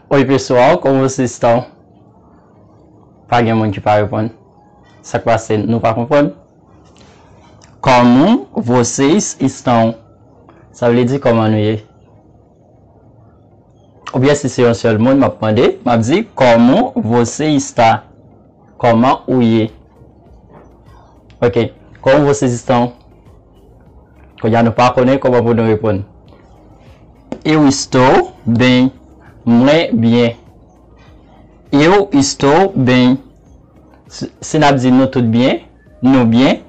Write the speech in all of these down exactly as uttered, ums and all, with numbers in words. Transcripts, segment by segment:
Oi, pessoal, como vocês estão? Pa gen moun ki pa reponn. Sa k pase, nou pa konprann? Como vocês estão? Sa vle di kòman nou ye? Oubyen si se yon sèl moun m ap mande, m ap di, como você está? Kòman ou ye? Ok. Como vocês estão? Kounye a nou pa konnen kòman pou nou reponn. Eu estou bem. Mwen byen. Eu estou bem. Si, si n ap di nou tout byen, nou byen.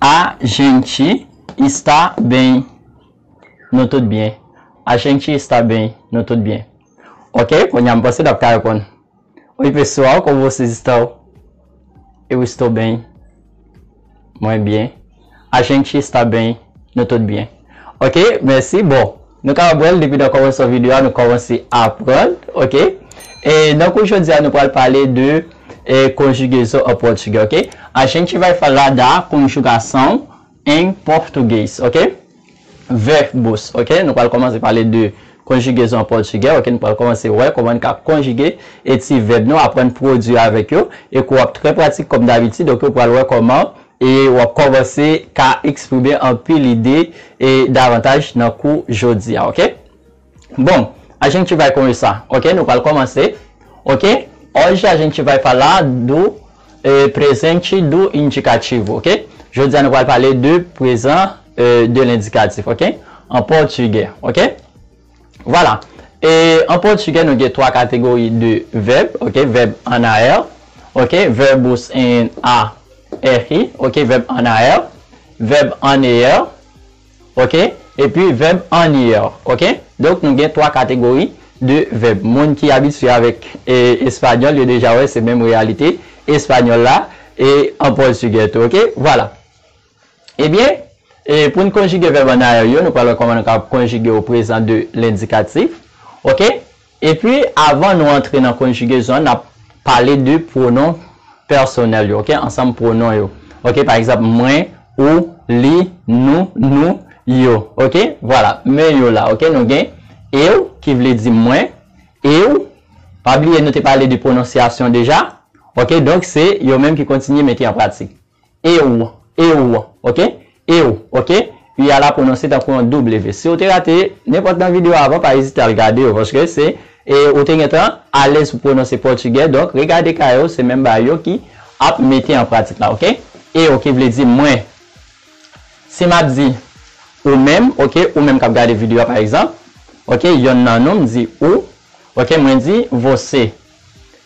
A gente está bem. Nou tout byen. A gente está bem. Nou tout byen. Ok, kounye a m panse n ap ka reponn. Oi, pessoal, como vocês estão? Eu estou bem. Mwen byen. A gente está bem. Nou tout byen. Ok, mèsi. Bon, nou kapab wè l depi nan kòmansman videyo a, nou kòmanse aprann, ok? E nan kou jodi a, nou pral pale de e, konjigezon an pòtigè, ok? A gente vai falar da conjugação em português, ok? Verbos, ok? Nou pral kòmanse pale de konjigezon an pòtigè, ok? Nou pral kòmanse wè kòman n ka konjige e ti vèb nou, aprann pwodui avèk yo, e kou ap trè pratik kòm dabitid, ok? Ou pral wè kòman e w ap kòmanse ka eksprime anpil ide e davantaj nan kou jodi a, ok? Bom, a gente vai começar, ok? Nou pral kòmanse, ok? Hoje a gente vai falar do eh, presente do indicativo, ok? Jodi a nou pral pale de prezan eh, de lendikatif, ok? An pòtigè, ok? Vwala. E an pòtigè, nou gen twa kategori de vèb, ok? Vèb en AR, ok? Verbos em AR, ok? Vèb en AR, vèb en ER, ok? Epi vèb en IR, ok? Donk, nou gen twa kategori de vèb. Moun ki abitye avèk e, espanyòl, yo deja wè se menm reyalite espanyòl la e an pòtigè tou, ok? Vwala. Ebyen, e pou n konjige vèb en AR yo, nou pral wè kòman nou kapab konjige o prezan de lendikatif, ok? Epi, avan nou antre nan konjigezon an, n ap pale de pwonon pèsonèl yo, ok? Ansanm pwonon yo. Ok, pa egzanp, mwen, ou, li, nou, nou, yo. Ok, vwala. Men yo la, ok? Nou gen eu, ki vle di mwen, eu. Pa bliye, nou te pale de pwononsyasyon deja. Ok, donk se yo menm ki kontinye mete an pratik. Eu, eu, ok? Eu, ok? U a la pwononse tankou yon W. Si w te rate nenpòt nan videyo avan, pa ezite al gade yo, paske se, e, ou te gentan alèz pou pwononse pòtigè, donk regade kay ou, se menm bagay yo ki ap mete an pratik la, ok? Eu, ki vle di mwen. Si m ap di ou menm, ok, ou menm k ap gade videyo a, pa egzanp, ok, yonn nan nou, m di ou, ok, mwen di você.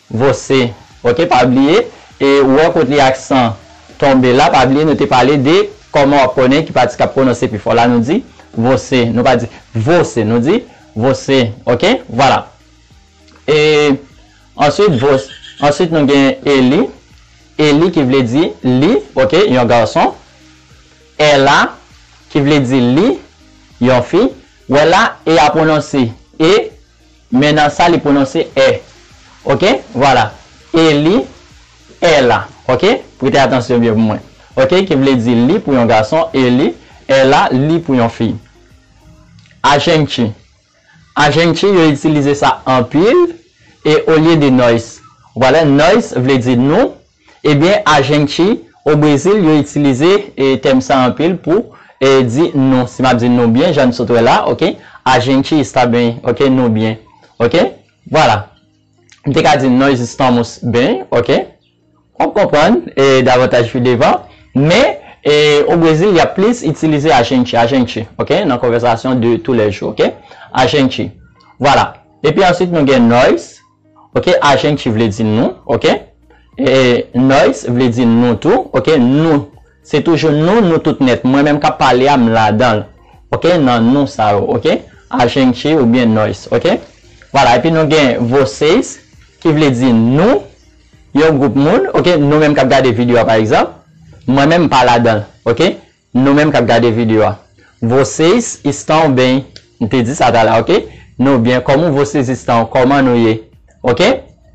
Você. Ok, pa bliye. E ou wè kot li aksan tonbe la, pa bliye nou te pale de kòman w ap konnen ki pati k ap pwononse pi fò. La nou di você. Nou pa di você, nou di você. Ok, vwala. E answit, você, answit nou gen ele. Ele ki vle di li, ok, yon gason. Ela ki vle di li, yon fi. Wè la, e a pwononse e, men nan sa li pwononse è. Ok? Vwala. Ele, ela. Ok? Prete atansyon byen pou mwen. Ok? Ki vle di li pou yon gason, ele, ela, li pou yon fi. A gente. A gente, yo itilize sa anpil, e olye de nós. Vwala, nós vle di nou, ebyen, a gente, o Brezil, yo itilize e, tèm sa anpil pou e, di nou. Si m ap di nou byen, jan n sot wè la, ok? A gente está bem, ok? Nou byen, ok? Vwala. M te ka di nós estamos bem, ok? W ap konprann e, davantaj pi devan. Men, e, o Brezil, y ap plis itilize a gente, a gente, ok? Nan konvèsasyon de tous les jours, ok? A gente. Vwala. Epi answit, nou gen nós. Ok, a gente vle di nou, ok? E nós vle di nou tou, ok? Nou. Se toujou nou, nou tout nèt. Mwen menm k ap pale a, m ladan l. Ok? Nan nou sa yo, ok? A gente oubyen nós, ok? Vwala, epi nou gen vocês, ki vle di nou, yon gwoup moun, ok? Nou menm k ap gade videyo a, pa egzanp, mwen menm m pa ladan l, ok? Nou menm k ap gade videyo a. Vocês estão bem. M te di sa talè, ok? Nou byen. Como vocês estão? Kòman nou ye? Ok?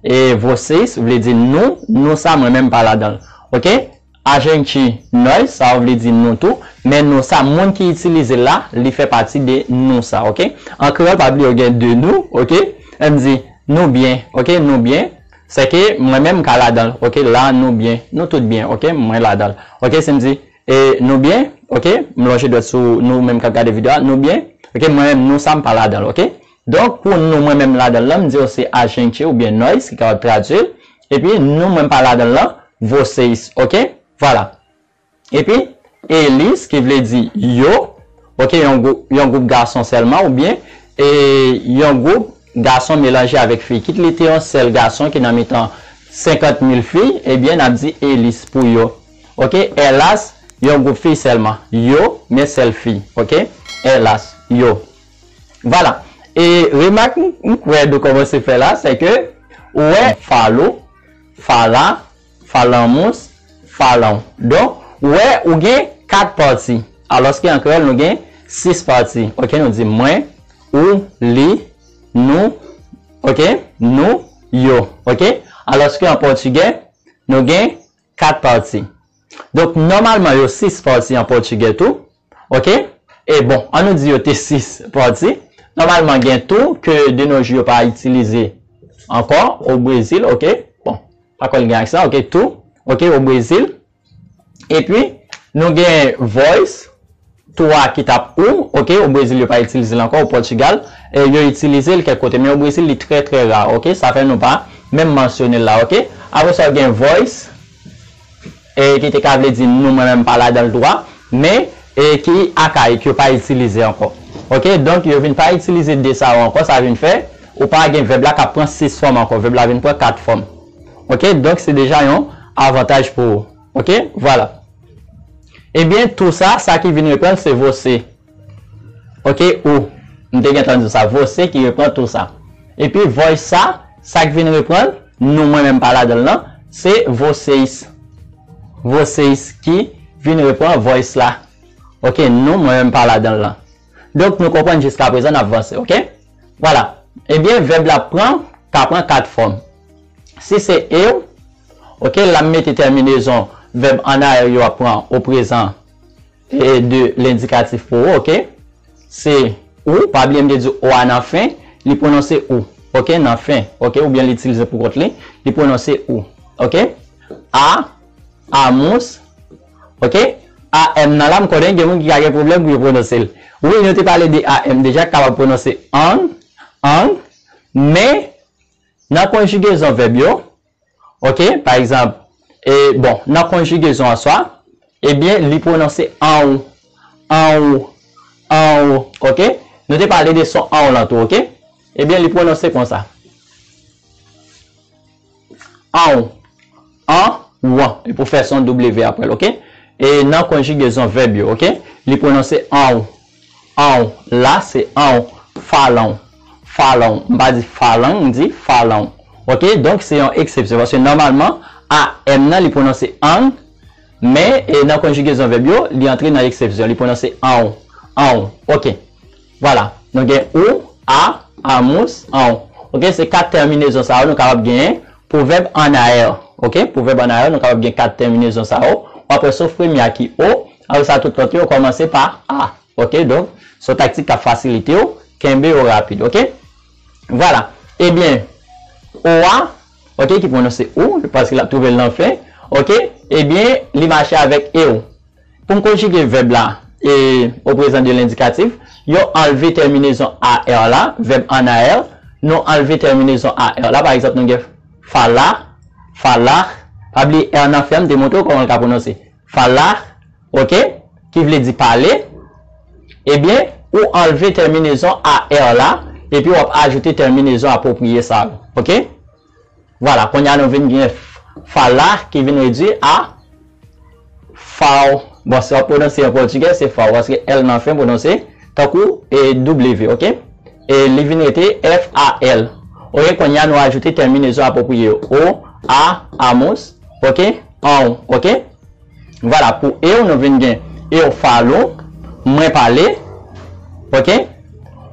E vocês vle di nou. Nou sa, mwen menm pa ladan l. Ok? A gente, nós, sa vle di nou tou. Men nou sa, moun ki itilize l la, li fè pati de nou sa, ok? An kreyòl, pa bliye, gen de nou, ok? Ann di, Nou byen, ok, nou byen. Se ke mwen menm m ka ladan l, ok, la nou byen, nou tout byen, ok, mwen ladan l. Ok, si m di, e, nou byen, ok, m lonje dwèt sou nou menm k ap gade videyo a, nou byen, ok, mwen menm nou sa m pa ladan l, ok. Donk, pou nou mwen menm ladan l lan, m di w se a gente oubyen nós ki kapab tradui l, epi nou mwen m pa ladan l lan, vocês, ok, vwala. Epi, eles, ki vle di yo, ok, yon gwoup, yon gwoup gason sèlman, oubyen e, yon gwoup gason melanje avèk fi. Kit li te yon sèl gason ki nan mitan senkant mil fi, ebyen, n ap di eles pou yo. Ok, elas, yon gwoup fi sèlman. Yo, men sèl fi. Ok, elas, yo. Vwala. E remak m, m kwè nou kòmanse fè la, se ke ou wè falou, fala, falamos, falão. Donk, ou wè, ou gen kat pati. Alòske an kreyòl, nou gen sis pati. Ok, nou di mwen, ou, li, nou, ok, nou, yo. Ok? Alòske an pòtigè, nou gen kat pati. Donk, nòmalman, yo sis pati an pòtigè tou. Ok? E bon, an nou di yo te sis pati. Nòmalman, gen tou ke de nos jours yo pa itilize ankò o Brezil, ok? Bon, pa kwè l gen aksan, ok? Tou, ok, o Brezil. Epi, nou gen voz, tou a ki t ap ou, ok? O Brezil, yo pa itilize l ankò, o Pòtigal, e yo itilize l kèk kote, men o Brezil, li trè, trè ra, ok? Sa fè nou pa menm mansyone l la, ok? Apre sa, gen voz, e ki te ka vle di nou, mwen menm pa ladan l tou a, men e ki akayik, yo pa itilize ankò. Ok, donk yo vin pa itilize de sa yo ankò, sa vin fè ou pa gen vèb la k ap pran sis fòm ankò, vèb la vin pran kat fòm. Ok, donk se deja yon avantaj pou ou. Ok, vwala. Ebyen, tou sa, sa ki vin reprann se você. Ok, ou. M te gentan di sa, você ki reprann tou sa. Epi voz sa, sa k vin reprann, nou, mwen menm pa ladan l lan, se vocês. Vocês ki vin reprann voz la. Ok, nou, mwen menm pa ladan l lan. Donk, nou konprann jiska prezan, n ap vanse, ok? Vwala. Ebyen, vèb la pran, ka pran kat fòm. Si se eu, ok, la m mete tèminezon vèb en arrière yo ap pran o prezan e de lendikatif pou ou, ok? Se ou, pa bliye m te di o a nan fen, li pwononse ou, ok, nan fen, ok, oubyen li itilize pou kont li, li pwononse ou, ok? A, amos, ok? A M nan la, m konnen gen moun ki ka gen pwoblèm pou yo pwononse l. Wi, nou te pale de A M deja, k kapab pwononse ang, ang, men nan konjigezon vèb yo, ok, pa egzanp, e, bon, nan konjigezon an swa, ebyen, li pwononse an ou, an ou, an ou, ok? Nou te pale de son an ou lan tou, ok? Ebyen, li pwononse konsa. An ou, an ou an, e pou fè son W apre l, ok? E nan konjigezon vèb yo, ok? Li pwononse an ou, an ou, la se an ou, falão, falão. M pa di falan, m di falão. Ok, donk se yon eksepsyon, paske nòmalman, A M nan li pwononse ang, men e nan konjigezon vèb yo, li antre nan eksepsyon, li pwononse an ou, an ou. Ok, vwala, nou gen ou, a, amos, an ou. Ok, se kat tèminezon sa yo nou kapab genyen pou vèb en arrière. Ok, pou vèb en arrière, nou kapab gen kat tèminezon sa yo. W ap wè sof premye a ki o, apre sa tout lòt yo kòmanse pa a. Ok, donk, se yon taktik k ap fasilite w kenbe yo rapid, ok? Vwala. Ebyen, o a, ok, ki pwononse ou, paske l ap twouve l nan fen, ok? Ebyen, li mache avèk eu. Pou m konjige vèb la, e, o prezan de lendikatif, yo anlve tèminezon A R la, vèb en arrière, nou anlve tèminezon A R la, pa egzanp, nou gen fala, falar, pa bliye R nan fen an, m te montre w kòman l ka pwononse. Falar, ok, ki vle di pale, ebyen, ou anlve tèminezon A R la, epi w ap ajoute tèminezon apwopriye sa yo, ok? Vwala, kounye a nou vin gen f-, falar ki vin redui a fal. Bon, si w ap pwononse an pòtigè, se fal, paske L nan fen pwononse tankou e W, ok? E li vin rete F A L. Ok, kounye a nou ajoute tèminezon apwopriye yo. O, a, amos, ok? An, ok? Vwala, pou eu, nou vin gen eu falo, mwen pale, ok?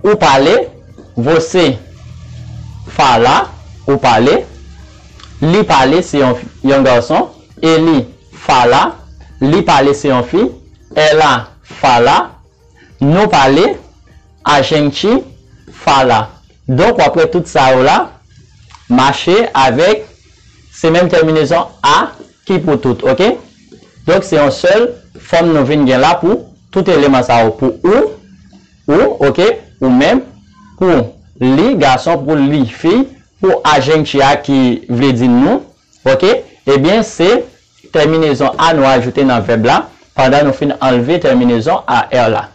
Ou pale, você fala, ou pale. Li pale, se yon, yon gason. Ele fala, li pale, se yon fi. Ela fala, nou pale. A gente fala. Donk, w ap wè tout sa yo la, mache avèk se menm tèminezon a ki pou tout, oke? Donk, se yon sèl fòm nou vin gen la pou tout eleman sa yo, pou ou, ou, oke, ou menm, pou li, gason, pou li, fi, pou ajenkti a ki vle di nou, oke, ebyen, se tèminezon a nou ajoute nan vèb la, pandan nou fin anlve tèminezon a, er la.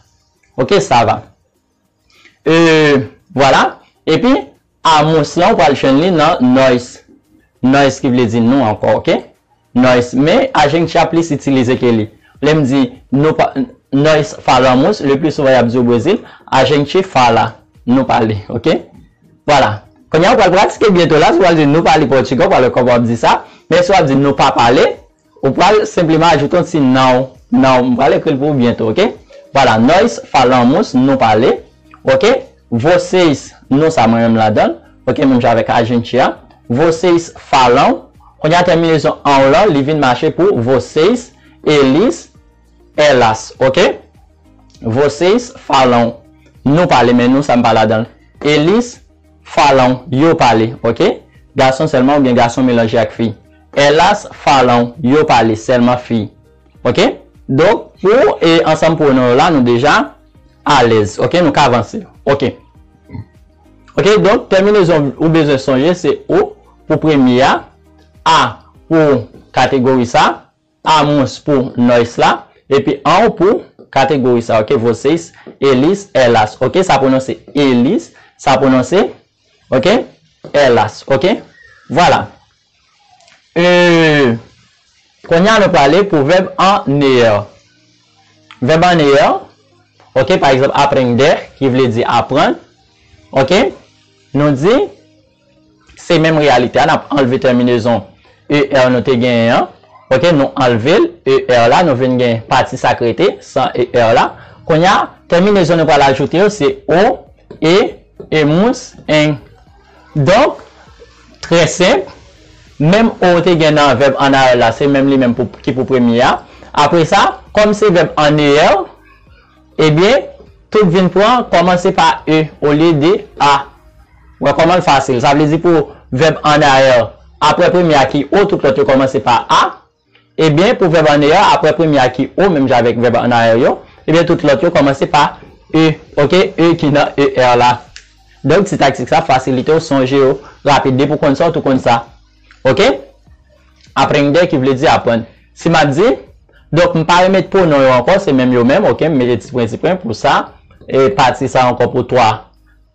Oke, sa va. E, vwala. Epi, amous lan, ou pral jwenn li nan nós. Nós ki vle di nou ankò, oke? Nós. Men, ajenkti a plis itilize ke li. Lè m di, nou pa, nós falamos, le pli souvan y ap di o Brezil, a gente fala, nou pale, oke? Vwala. Kounye a, ou pral pratike byento la, si w pral di nou pale pòtigè, ou pral wè kòman w ap di sa. Men si w ap di nou pa pale, ou pral senpleman ajoute yon ti não, não, m pral ekri l pou ou byento, oke? Vwala, nós falamos, nou pale, oke? Vocês, nou sa mwen menm ladan l, oke? Menm jan avèk a gente a. Vocês falam, kounye a tèminezon an lan, li vin mache pou vocês, eles, elas, oke? Vocês falam, nou pale, men nou sa m pa ladan l. Eles falam, yo pale, oke? Gason sèlman oubyen gason melanje ak fi. Elas falam, yo pale, sèlman fi. Oke? Donk, pou, e, ansanm pwonon yo la, nou deja alèz, oke? Nou ka avanse, oke? Oke, donk, tèminezon ou bezwen sonje, se o pou premye a, a pou kategori sa, amous pou nós la, epi an pou kategori sa, oke? Vocês, eles, elas, oke? Sa pwononse eles, sa pwononse, oke? Elas, oke? Vwala. E, kounye a nou prale pou vèb ann er. Vèb ann er, oke? Pa egzanp, aprender, ki vle di aprann, oke? Nou di, se menm reyalite a, n ap anlve tèminezon er nou te genyen an. Oke, nou anlve l, er la, nou vin gen pati sa k rete, san er la. Kounye a, tèminezon nou pral ajoute yo, se o, e, emos, en. Donk, trè senp, menm o te gen nan vèb ann er la, se menm li menm pou, ki pou premye a. Apre sa, kòm se vèb ann er, ebyen, tout vin pran kòmanse pa e olye de a. Wè kòman l fasil. Sa vle di pou vèb ann er, apre premye a ki o, tout lòt yo kòmanse pa a. Ebyen, pou vèb ann er, apre premye a ki o, menm jan avèk vèb ann er yo, ebyen, tout lòt yo kòmanse pa e. Oke, e ki nan er la. Donk, ti taktik sa fasilite w sonje yo rapid. Depi w konn sa, w tou konn sa. Oke? Aprender ki vle di aprann. Si m ap di, donk, m pa remèt pwonon yo ankò, se menm yo menm, oke, m mete ti pwen, ti pwen pou sa. E pati sa ankò pou twa,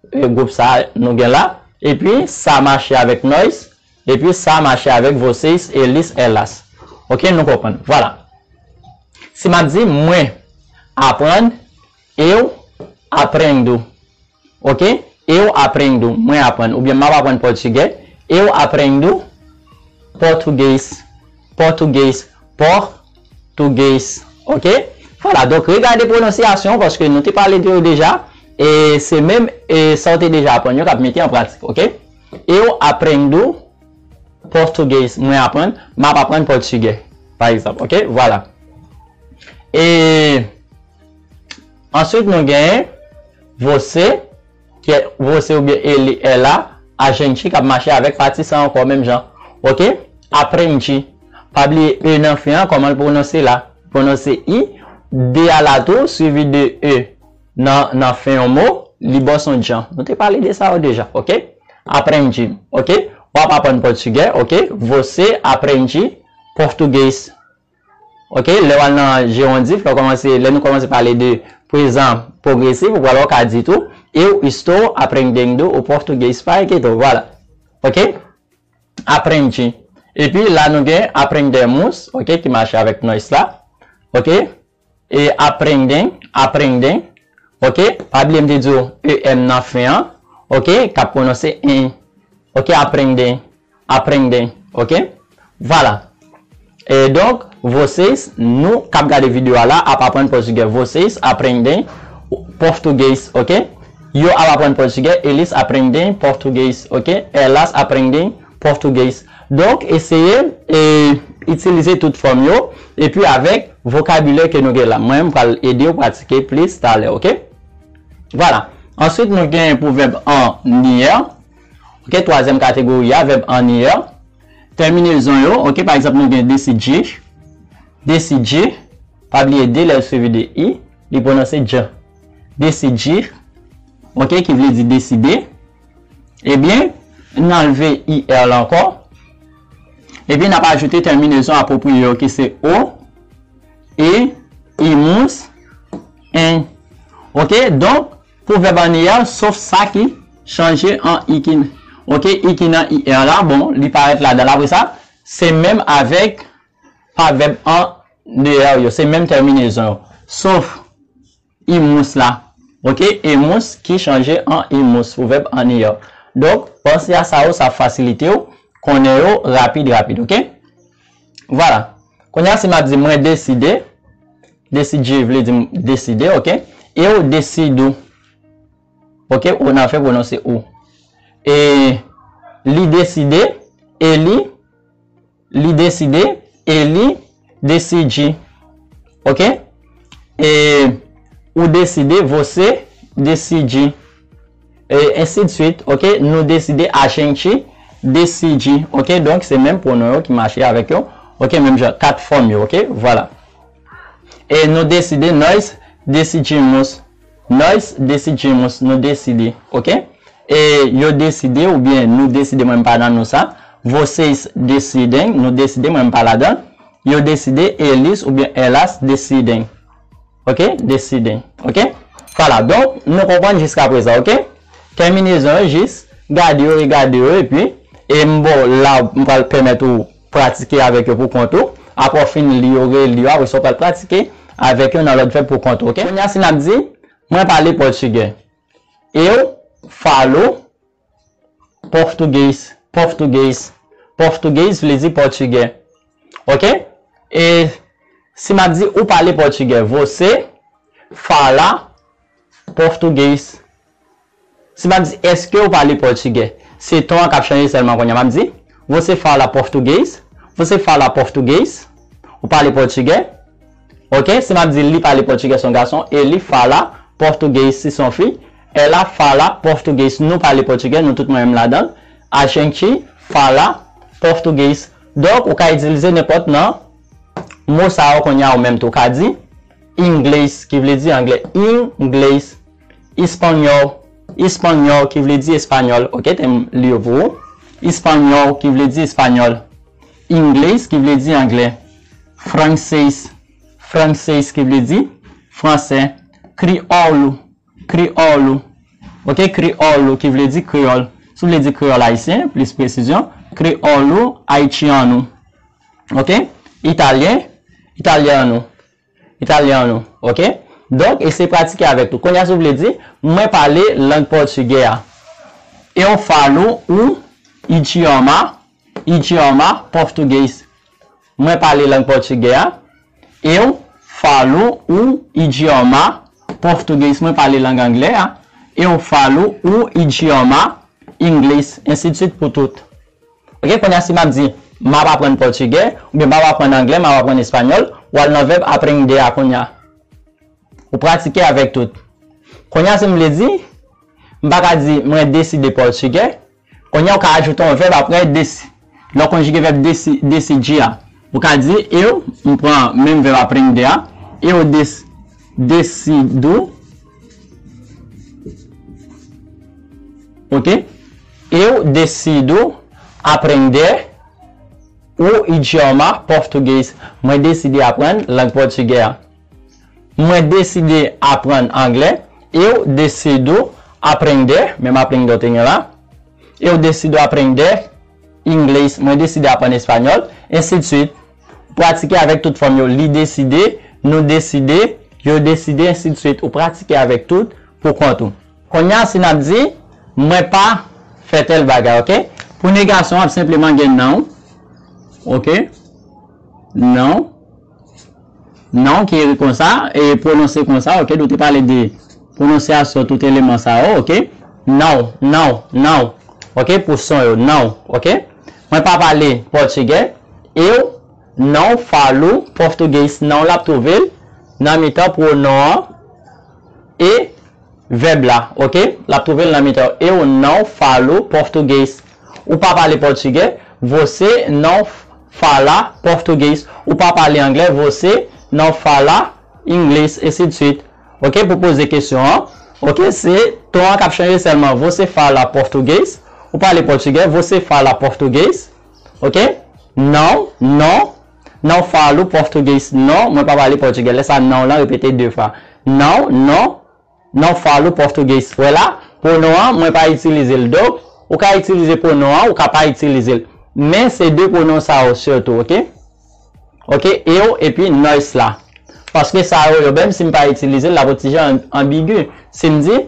e, gwoup sa nou gen la. Epi, sa mache avèk nós, epi sa mache avèk vocês, eles, elas. Oke, nou konprann. Vwala. Si m ap di, mwen aprann, eu aprendo. Oke? Eu aprendo, mwen aprann. Oubyen m ap aprann pòtigè. Eu aprendo português. Português, pòtugèz. Oke? Vwala, donk regade pwononsyasyon, paske nou te pale de yo deja. E se menm, e sa w te deja aprann yo k ap mete an pratik, oke? Eu aprendo português, mwen aprann, m ap aprann pòtigè, pa egzanp, oke? Vwala. E answit, nou genyen você, ki você oubyen ele, ela, a gente, k ap mache avèk pati sa ankò, menm jan. Oke? Aprende. Pa bliye e nan fen an, kòman l pwononse la? Pwononse i, de a la tou, swivi de e nan, nan fen yon mo, li ba w s on jan. Nou te pale de sa yo deja, oke? Aprende, oke? W ap aprann pòtigè, oke? Você aprende português. Oke, lè w al nan jerondif, lè w kòmanse, lè nou kòmanse pale de prezan pwogresif, ou pral wè w ka di tou, eu estou aprendendo o português, pa enkyete w, vwala. Oke? Aprende. Epi la nou gen aprendemos, oke, ki mache avèk nós la. Oke? E aprendem, aprendem. Oke? Pa bliye m te di w e m nan fen an. Oke? K ap pwononse en. Oke? Aprendem. Aprendem, oke? Vwala. E donk, vocês, nou k ap gade videyo a la, ap aprann pòtigè. Vocês aprendem português, oke? Yo ap aprann pòtigè. Eles aprendem português, oke? Elas aprendem português. Donk, eseye e itilize tout fòm yo, epi avèk vokabilè ke nou gen la. Mwen, m pral ede w pratike plis talè, oke? Vwala. Answit, nou gen pou vèb ann er. Ok, twazyèm kategori a, vèb an I R. Tèminezon yo, ok, pa egzanp, nou gen decidir, decidir, pa bliye D lè l suivi de I, li pwononse dja. Decidir, ok, ki vle di deside. Ebyen, n anlve I R la ankò. Ebyen, n ap ajoute tèminezon apwopriye yo ki se o, e, imous, en. Ok, donk, pou vèb an I R, sof sa ki chanje an I ki, ok, I ki nan I R la, bon, li parèt ladan l. Apre sa, se menm avèk pa vèb an I R yo, se menm tèminezon yo. Sof imous la, ok, imous ki chanje an imous pou vèb an I R. Donk, panse a sa yo, sa fasilite w konnen yo rapid, rapid, ok? Vwala. Kounye a, si m ap di mwen deside, deside vle di m deside, ok? E w deside ou. Ok, ou nan fè pwononse ou. E li deside, e li, li deside, e li deside. Ok? E ou deside, você decide. E ensi de suite, ok? Nou deside, a gente decide. Ok? Donk, se menm pwonon yo ki mache avèk yo. Ok? Menm jan, kat fòm yo, ok? Vwala. E nou deside, nós decidimos. Nós decidimos, nou deside, ok? E yo deside, oubyen nou deside, mwen m pa nan nou sa. Vocês decidem, nou deside, mwen m pa ladan. Yo deside, eles oubyen elas decidem. Ok? Decidem, ok? Vwala, donk, nou konprann jiska prezan, ok? Tèminezon yo, jis gade yo, regade yo, epi, e m ba w la, m pral pèmèt ou pratike avèk yo pou kont ou. Apre w fin li yo, reli yo, apre sa w pral pratike avèk yo nan lòt vèb pou kont ou, ok? Kounye a, si n ap di, mwen pale pòtigè. Eu falo português, português. Português vle di pòtigè. Ok? E si m ap di ou pale pòtigè, você fala português. Si m ap di, èske ou pale pòtigè? Se ton an k ap chanje sèlman kounye a. M ap di, você fala português? Você fala português? Ou pale pòtigè? Ok, si m ap di li pale pòtigè, se yon gason, ele fala português, si se yon fi, ela fala português, nou pale pòtigè, nou tout mwen menm ladan l. A gente fala português. Donk, ou ka itilize nenpòt nan mo sa yo kounye a ou menm tou. Ou ka di inglês, ki vle di anglè, inglês, espanhol, espanhol, ki vle di espanyòl. Ok, te m li yo pou ou. Espanhol, ki vle di espanyòl. Inglês, ki vle di anglè. Francês, francês, ki vle di fransè. Crioulo, crioulo. Ok, crioulo, ki vle di kreyòl. Si w vle di kreyòl ayisyen, plis presizyon, crioulo haitiano. Ok? Italyen, italiano. Italiano, ok? Donk, eseye pratike avèk tou. Kounye a, si w vle di, mwen pale lang pòtigè a. Eu falo o idioma, idioma português. Mwen pale lang pòtigè a. Eu falo o idioma português. Mwen pale lang anglè a. Eu falo o idioma inglês, ensi de suite pou tout. Ok, kounye a, si m ap di, m ap aprann pòtigè, oubyen m ap aprann anglè, m ap aprann espanyòl, w al nan vèb aprender a kounye a. Ou pratike avèk tout. Kounye a, si m vle di, m pa ka di, mwen deside pòtigè. Kounye a, ou ka ajoute yon vèb apre desi-, lè w konjige vèb desi-, decidir a. Ou ka di, eu, m pran menm vèb aprender a, eu des-, decido, ok? Eu decido aprender o idioma português. Mwen deside aprann lang pòtigè a. Mwen deside aprann anglè. Eu decido aprender, menm aprender w te gen la. Eu decido aprender inglês. Mwen deside aprann espanyòl, ensi de suite. Pratike avèk tout fòm yo. Li deside, nou deside, yo deside, ensi de suite. Ou pratike avèk tout pou kont ou. Kounye a, si n ap di, mwen pa fè tèl bagay, ok? Pou negason, w ap senpleman gen non. Ok? Non. Non ki ekri konsa, e pwononse konsa, ok? Nou te pale de pwononsyasyon tout eleman sa yo, ok? Não, não, não. Ok? Pou son yo, não, ok? Mwen pa pale pòtigè. Eu não falo português. Não l ap twouve l nan mitan pwonon an. E vèb la, oke? L ap twouve l nan mitan. Eu não falo português. Ou pa pale pòtigè, você não fala português. Ou pa pale anglè, você não fala inglês, ensidswit. Oke, pou poze kesyon an. Oke, se ton an k ap chanje sèlman. Você fala português, ou pale pòtigè, você fala português. Oke? Não, não, não falo português, não, mwen pa pale pòtigè. Lè sa, não lan repete de fwa. Não, não, não falo português. Wè la, pwonon an, mwen pa itilize l. Donk, ou ka itilize pwonon an, ou ka pa itilize l. Men se de pwonon sa yo sitou, oke? Oke, eu epi nós la. Paske sa yo, yo, menm si m pa itilize l, l ap yon ti jan anbigu. Si m di,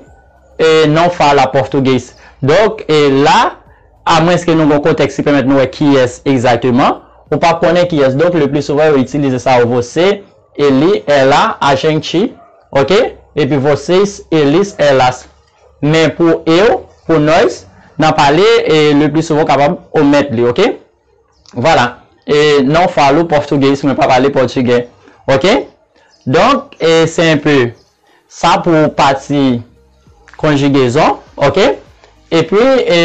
eh, não fala português. Donk, eh, la, amwenske nou gen yon kontèks ki pèmèt nou wè kiyès egzakteman, ou p ap konnen kiyès. Donk, le plus souvent, yo itilize sa yo, você, ele, ela, a gente, oke? Epi vocês, eles, elas. Men pou eu, pou nós, nan pale, e le plus souvent, w kapab omèt li, oke? Vwala. E não falo português, mwen pa pale pòtigè. Oke? Donk, e se enpe sa pou pati konjigezon, oke? Epi, e,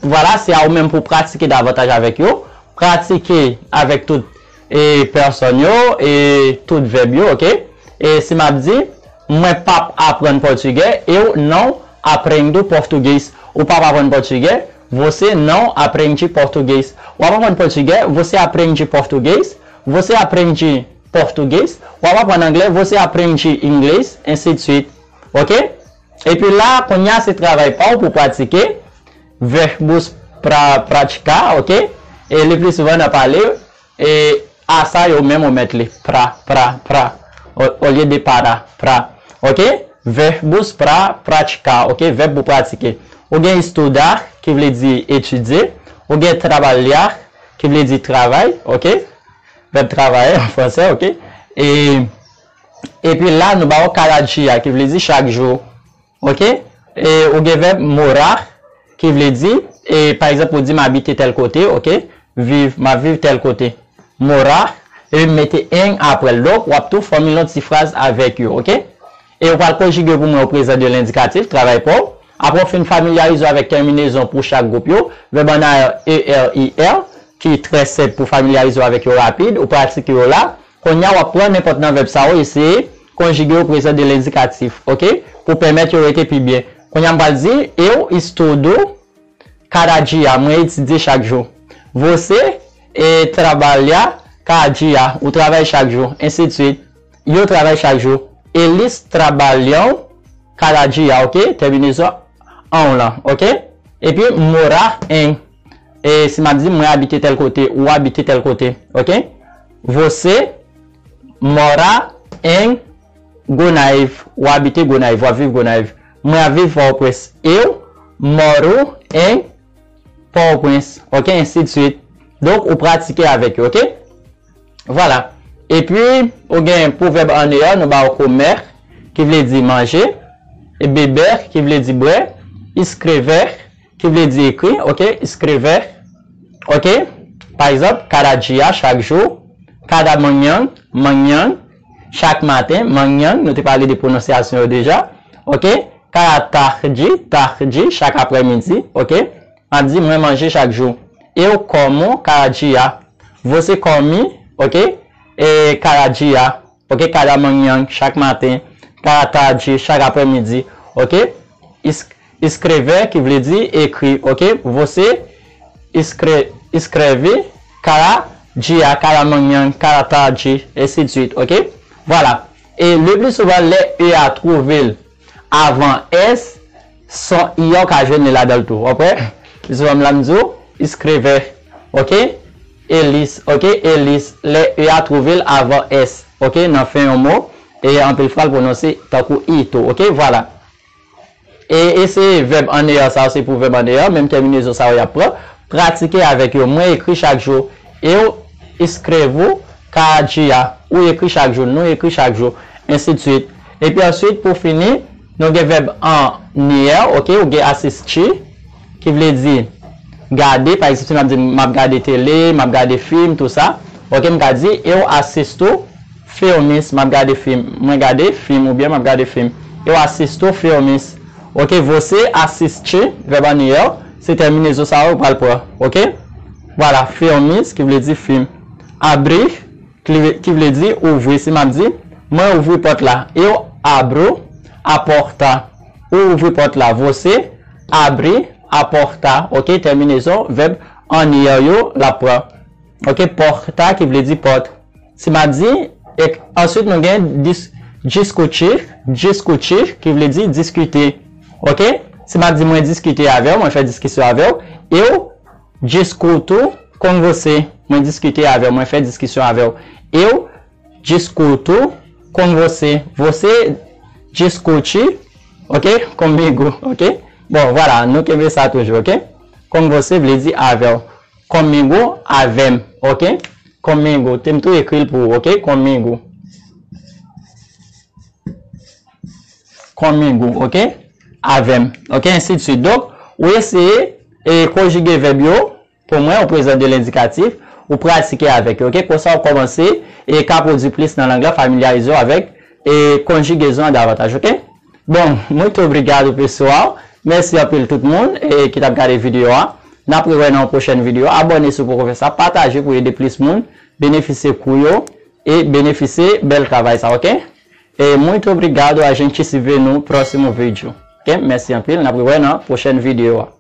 vwala, se a ou menm pou pratike davantaj avèk yo. Pratike avèk tout, e, pèsòn yo, e tout vèb yo, oke? E si m ap di, mwen p ap aprann pòtigè, eu não aprendo português. Ou p ap aprann pòtigè, você não aprende português. W ap aprann pòtigè, você aprende português, você aprende português. W ap aprann anglè, você aprende inglês, ensidswit. Oke? Epi la, kounye a se travay pa w pou pratike. Verbos pra praticar, oke? E le plus souvent nan pale, e a sa yo menm ou met li. Pra, pra, pra. Au, au lieu de para, pra. Oke? Verbos pra praticar, oke? Vèb pou pratike. Ou gen estudar, ki vle di etidye. Ou gen trabalhar, ki vle di travay, oke? Vèb travay an fransè, oke? E, epi la, nou ba w cada dia, ki vle di chak jou. Oke? E ou gen vèb morar, ki vle di, e, pa egzanp, ou di, "M abite tèl kote," oke? Viv, m ap viv tèl kote. Morar, epi m mete em apre l. Donk, w ap tou fòmile yon ti fraz avèk yo, oke? E ou pral konjige pou mwen o prezan de lendikatif, travay pa w. Apre w fin familyarize w avèk tèminezon pou chak gwoup yo, vèb an aryè, E R I R, ki trè senp pou familyarize w avèk yo rapid, ou pratike yo la. Kounye a, w ap pran nenpòt nan vèb sa yo, eseye konjige yo prezan de lendikatif, oke? Pou pèmèt yo rete pi byen. Kounye a, m pral di, eu estudo cada dia, mwen etidye chak jou. Você, eh, trabalha cada dia, ou travay chak jou, ensidswit. Yo travay chak jou. Eles trabalham cada dia, oke? Tèminezon an lan, oke? Epi, morar em. E si m ap di, mwen abite tèl kote, ou abite tèl kote, oke? Você mora em Gonayiv, ou abite Gonayiv, ou ap viv Gonayiv. Mwen ap viv Pòtoprens. Eu moro em Port-au-Prince, oke? Ensidswit. Donk, ou pratike avèk yo, oke? Vwala. Epi, ou gen pwovèb an E R, nou ba w comer, ki vle di manje, e beber, ki vle di bwè, escrever, ki vle di ekri, oke? Escrever, oke? Pa egzanp, cada dia, chak jou, cada manhã, manhã, chak maten, manhã, nou te pale de pwononsyasyon yo deja, oke? Cada tarde, tarde, chak aprèmidi, oke? M ap di, mwen manje chak jou. Eu como cada dia. Você come, oke? E cada dia, oke? Cada manhã, chak maten. Cada tarde, chak aprèmidi, oke? Es-, escrever, ki vle di ekri, oke? Você escre-, escreve cada dia, cada manhã, cada tarde, ensidswit, oke? Vwala. E le pli souvan, lè E a twouve l avan S, son I a w ka jwenn li ladan l tou. W ap wè? Pli souvan m la m di w, escrever. Oke? Eles, oke? Eles, lè E a twouve l avan S, oke? Nan fen yon mo, e anpil fwa l pwononse tankou I tou, oke? Vwala. E, e se vèb an E R sa yo, se pou vèb an E R, menm tèminezon sa yo y ap pran. Pratike avèk yo. Mwen ekri chak jou. Eu escrevo cada dia. Ou ekri chak jou. Nou ekri chak jou. Ensidswit. Epi answit, pou fini, nou gen vèb an E R, oke, ou gen assistir, ki vle di gade. Pa egzanp, si m ap di m ap gade tele, m ap gade fim, tou sa. Oke, m ka di, eu assisto filmes, m ap gade fim. Mwen gade fim oubyen m ap gade fim. Eu assisto filmes. Ok, você assiste, verbo anterior, se tèminezon sa yo pral pran. Ok? Vwala, filmes, ki vle di fim. Abrir, ki vle, ki vle di ouvri. Si m ap di, mwen ouvri pòt la. Eu abro a porta. Ou ouvri pòt la. Você abre a porta. Ok, tèminezon, vèb anterior yo, l ap pran. Ok, porta, ki vle di pòt. Si m ap di, ek, answit nou gen dis, discutir, discutir, ki vle di diskite. Ok? Si m ap di mwen diskite avè w, mwen fè diskisyon avè w, eu discuto com você. Mwen diskite avè w, mwen fè diskisyon avè w. Eu discuto com você. Você discute, ok? Comigo, ok? Bon, vwala, nou kenbe sa toujou, ok? Com você vle di avè w. Comigo, avè m, ok? Comigo, te m tou ekri l pou ou, ok? Comigo. Comigo, ok? Avè m, ok? Ensi de suite. Donk, ou eseye e konjige vèb yo pou mwen, ou prezan de lendikatif, ou pratike avèk yo, ok? Konsa ou kòmanse e ka pwodui plis nan lang lan, familyarize w avèk e konjigezon an davantaj, ok? Bon, muito obrigado, pessoal. Mèsi anpil tout moun e ki t ap gade videyo a. N ap rewè nan yon pwochèn videyo. Abòne si w poko fè sa. Pataje pou ede plis moun benefisye kou yo e benefisye bèl travay sa, ok? E muito obrigado, a gente se vê no próximo vídeo. Ok? Mèsi anpil. N ap rewè nan pwochèn videyo a.